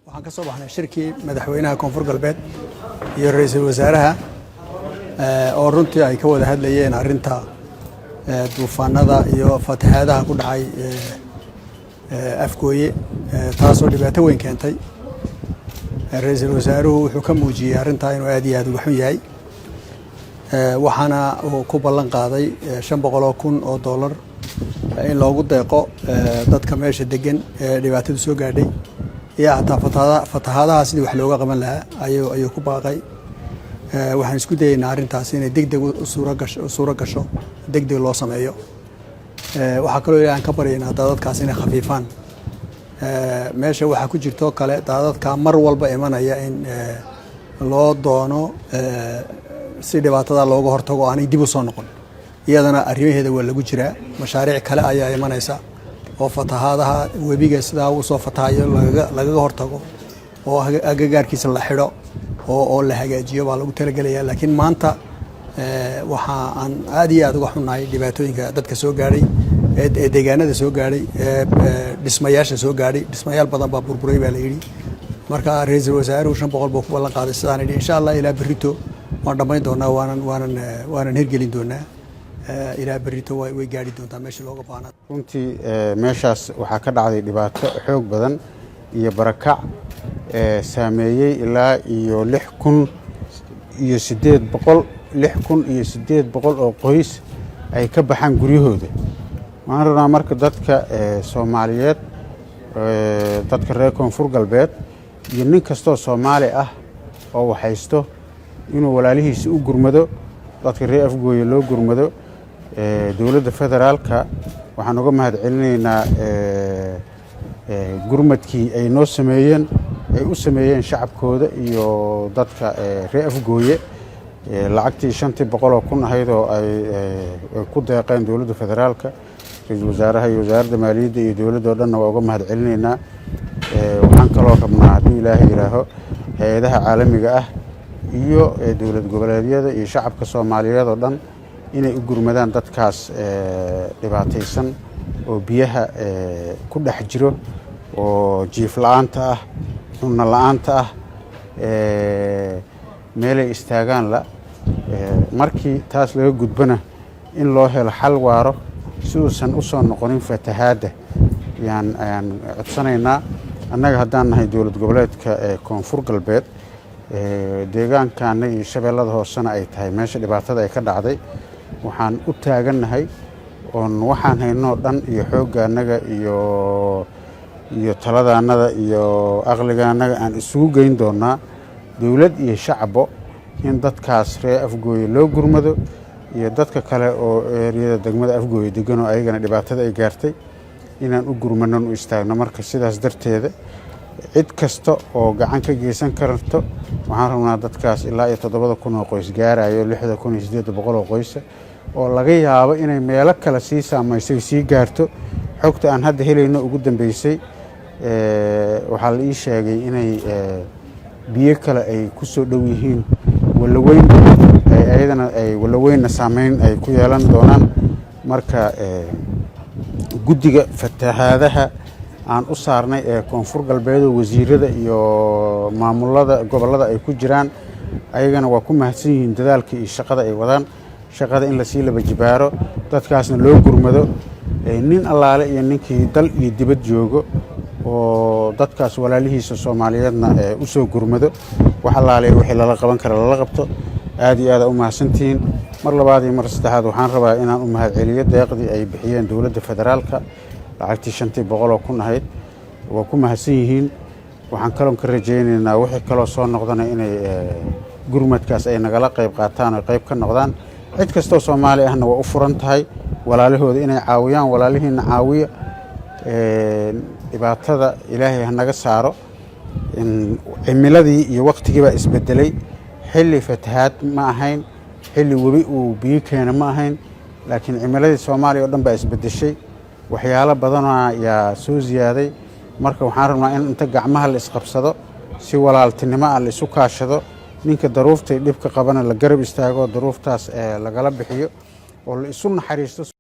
Waxaan ka soo baxnay shirkii madaxweynaha Koonfur Galbeed iyo ra-iisul wasaaraha oo runtii ay ka wada hadlayeen arrinta duufaanada iyo fatahaadaha ku dhacay Afgooye, taasoo dhibaato weyn keentay. Ra-iisul wasaaruhu wuxuu ka muujiyey arrintaa inuu aad iyo aad uga xun yahay, waxaana uu ku ballan qaaday $500,000 in loogu deeqo dadka meesha degan ee dhibaatadu soo gaadhay iyo xataa fatahaadaha sidii wax looga qaban lahaa ayuu ku baaqay. Waxaan isku dayeynaa arrintaas inay deg deg u suuro gasho, deg deg loo sameeyo. Waxaa kaloo Ilahi aan ka baryaynaa daadadkaas inay khafiifaan. Meesha waxaa ku jirto kale daadadka mar walba imanaya in loo doono si dhibaatada looga hortago, aanay dib u soo noqon. Iyadana arrimaheeda waa lagu jiraa. Mashaariic kale ayaa imanaysa oo fatahaadaha webiga sidaa uu soo fatahayo lagaga hortago oo agagaarkiisa la xidho oo la hagaajiyo baa lagu talagelaya. Laakiin maanta waxa aan aad iyo aad uga xunnahay dhibaatooyinka dadka soo gaadhay, ee deegaanada soo gaadhay, ee dhismayaasha soo gaadhay. Dhismayaal badan baa burburay baa la yidhi. Marka ra-iisul wasaaruhu 500 buu ku ballan qaaday. Sidaan idhi, insha Allah ilaa berrito waan dhammayn doonaa, waanan hirgelin doonaa. Ilaa berrito way gaadhi doontaa meeshii looga baahnaa. Runtii meeshaas waxaa ka dhacday dhibaato xoog badan iyo barakac saameeyey ilaa iyo 6,800, 6,800 oo qoys ay ka baxaan guryahooda. Waxaan rabnaa marka dadka Soomaaliyeed, dadka reer Koonfur Galbeed iyo nin kastoo Soomaali ah oo waxhaysto inuu walaalihiisa u gurmado, dadka reer Afgooye loo gurmado. Dowladda federaalka waxaan uga mahad celinaynaa gurmadkii ay noo sameeyeen, ay u sameeyeen shacabkooda iyo dadka reer Afgooye. Lacagtii 500,000 ahayd oo ay ku deeqeen dowladda federaalka, ra-iisul wasaaraha iyo wasaaradda maaliyadda iyo dowladda oo dhanna waa uga mahad celinaynaa. Waxaan kaloo rabnaa, hadduu Ilaahay yidhaaho, hay-adaha caalamiga ah iyo dowlad goboleedyada iyo shacabka Soomaaliyeed oo dhan inay u gurmadaan dadkaas dhibaataysan oo biyaha ku dhex jiro oo jiif la-aanta ah, cunno la-aanta ah, meelay istaagaan la. Markii taas laga gudbona, in loo helo xal waaro si uusan u soo noqonin fatahaadda yaan codsanaynaa. Annaga haddaan nahay dowlad goboleedka Koonfur Galbeed, deegaankaana iyo Shabeellada Hoosena ay tahay meesha dhibaatada ay ka dhacday, waxaan u taagannahay oon waxaan haynoo dhan iyo xoogga annaga iyo taladaannada iyo aqligaannaga aan isugu geyn doonaa, dowlad iyo shacbo, in dadkaas reer Afgooye loo gurmado iyo dadka kale oo eeriyada degmada Afgooye degan oo ayagana dhibaatada ay gaartay inaan u gurmanon u istaagno. Marka sidaas darteeda, cid kasta oo gacan ka geysan karto, waxaan rabnaa dadkaas ilaa iyo 7,000 oo qoys gaarayo, 6,800 oo qoysa oo laga yaabo inay meelo kale sii saamaysay, sii gaarto. Xogta aan hadda helayno ugu dambeysay, waxaa la ii sheegay inay biyo kale ay ku soo dhow yihiin Walaweyn, ayadana ay Walaweynna saameyn ay ku yeelan doonaan. Marka guddiga fatahaadaha aan u saarnay ee Koonfur Galbeed oo wasiirada iyo maamulada gobollada ay ku jiraan, ayagana waa ku mahadsan yihiin dadaalka iyo shaqada ay wadaan. Shaqada in lasii laba jibaaro, dadkaasna loo gurmado. Nin allaale iyo ninkii dal iyo dibad joogo oo dadkaas walaalihiisa Soomaaliyeedna u soo gurmado, wax allaale wixii lala qaban kara lala qabto. Aad iyo aada u mahadsantihiin. Mar labaad iyo mar saddexaad waxaan rabaa inaan u mahad celiyo deeqdii ay bixiyeen dowladda federaalka, lacagtii 500,000 ahayd. Waa ku mahadsan yihiin. Waxaan kaloon ka rajaynaynaa wixii kaloo soo noqdana inay gurmadkaas ay nagala qayb qaataan oo qayb ka noqdaan. Cid kastoo Soomaali ahna waa u furan tahay walaalahooda inay caawiyaan. Walaalihiina caawiya. Dhibaatada Ilaahay ha naga saaro. Cimiladii iyo waktigii baa isbedelay. Xilli fatahaad ma ahayn, xilli webi uu biyo keena ma ahayn, laakiin cimiladii Soomaaliya oo dhan baa isbedeshay. Waxyaalo badana yaa soo ziyaaday. Marka waxaan rabnaa in inta gacmaha la isqabsado, si walaaltinimo ah la isu kaashado, ninka daruuftay dhibka qabana la garab istaago, daruuftaas lagala bixiyo oo la isu naxariisto.